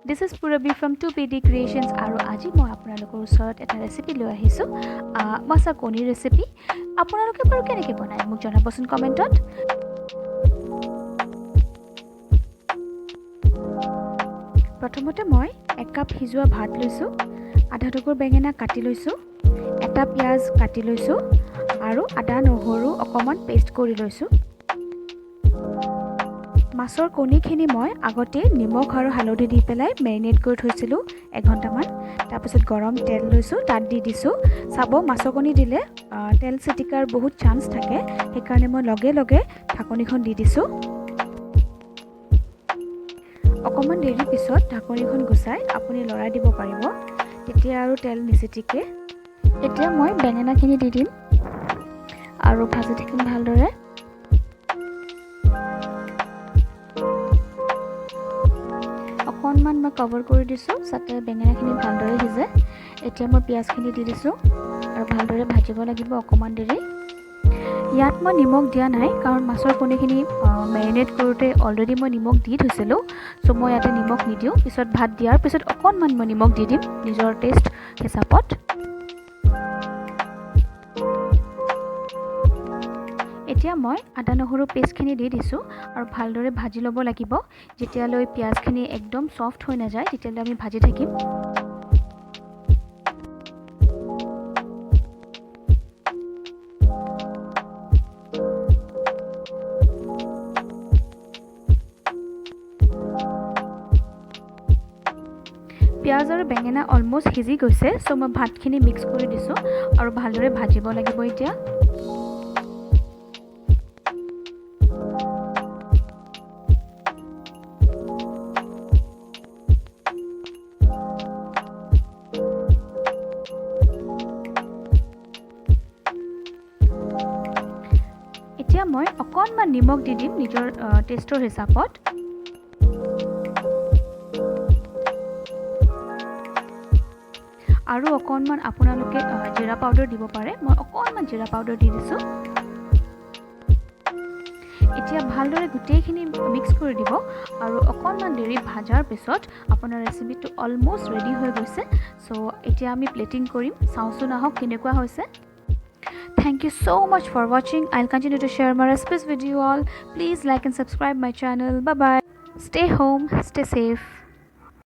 This is Purabi from 2PD Creations আৰু আজি মই আপোনালোকৰ ওচৰত এটা ৰেচিপি লৈ আহিছোঁ, মাছৰ কণীৰ ৰেচিপি। আপোনালোকে বাৰু কেনেকৈ বনায়, মোক জনাবচোন কমেণ্টত। প্ৰথমতে মই 1 কাপ সিজোৱা ভাত লৈছোঁ, আধা টুকুৰ বেঙেনা কাটি লৈছোঁ, এটা পিঁয়াজ কাটি লৈছোঁ আৰু আদা নহৰু অকণমান পেষ্ট কৰি লৈছোঁ। মাছৰ কণীখিনি মই আগতেই নিমখ আৰু হালধি দি পেলাই মেৰিনেট কৰি থৈছিলোঁ এঘণ্টামান। তাৰপিছত গৰম তেল লৈছোঁ, তাত দি দিছোঁ। চাব, মাছৰ কণী দিলে তেল চিটিকাৰ বহুত চান্স থাকে, সেইকাৰণে মই লগে লগে ঢাকনিখন দি দিছোঁ। অকণমান দেৰিৰ পিছত ঢাকনিখন গুচাই আপুনি লৰাই দিব পাৰিব, তেতিয়া আৰু তেল নিচিটিকে। এতিয়া মই বেঙেনাখিনি দি দিম আৰু ভাজি থাকিম ভালদৰে। অকণমান মই কভাৰ কৰি দিছোঁ, যাতে বেঙেনাখিনি ভালদৰে সিজে। এতিয়া মই পিঁয়াজখিনি দি দিছোঁ আৰু ভালদৰে ভাজিব লাগিব অকণমান দেৰি। ইয়াত মই নিমখ দিয়া নাই, কাৰণ মাছৰ কণীখিনি মেৰিনেট কৰোঁতে অলৰেডি মই নিমখ দি থৈছিলোঁ। চ' মই ইয়াতে নিমখ নিদিওঁ। পিছত ভাত দিয়াৰ পিছত অকণমান মই নিমখ দি দিম নিজৰ টেষ্ট হিচাপত। এতিয়া মই আদা নহৰু পেষ্টখিনি দি দিছোঁ আৰু ভালদৰে ভাজি ল'ব লাগিব। যেতিয়ালৈ পিঁয়াজখিনি একদম ছফ্ট হৈ নাযায়, তেতিয়ালৈ আমি ভাজি থাকিম। পিঁয়াজ আৰু বেঙেনা অলম'ষ্ট সিজি গৈছে। চ' মই ভাতখিনি মিক্স কৰি দিছোঁ আৰু ভালদৰে ভাজিব লাগিব এতিয়া। এতিয়া মই অকণমান নিমখ দি দিম নিজৰ টেষ্টৰ হিচাপত। আৰু অকণমান আপোনালোকে জিৰা পাউডাৰ দিব পাৰে। মই অকণমান জিৰা পাউডাৰ দি দিছোঁ। এতিয়া ভালদৰে গোটেইখিনি মিক্স কৰি দিব আৰু অকণমান দেৰি ভাজাৰ পিছত আপোনাৰ ৰেচিপিটো অলম'ষ্ট ৰেডি হৈ গৈছে। চ' এতিয়া আমি প্লেটিং কৰিম। চাওঁচোন আহক কেনেকুৱা হৈছে। Thank you so much for watching. I'll continue to share my recipes with you all. Please like and subscribe my channel. Bye bye. Stay home, stay safe.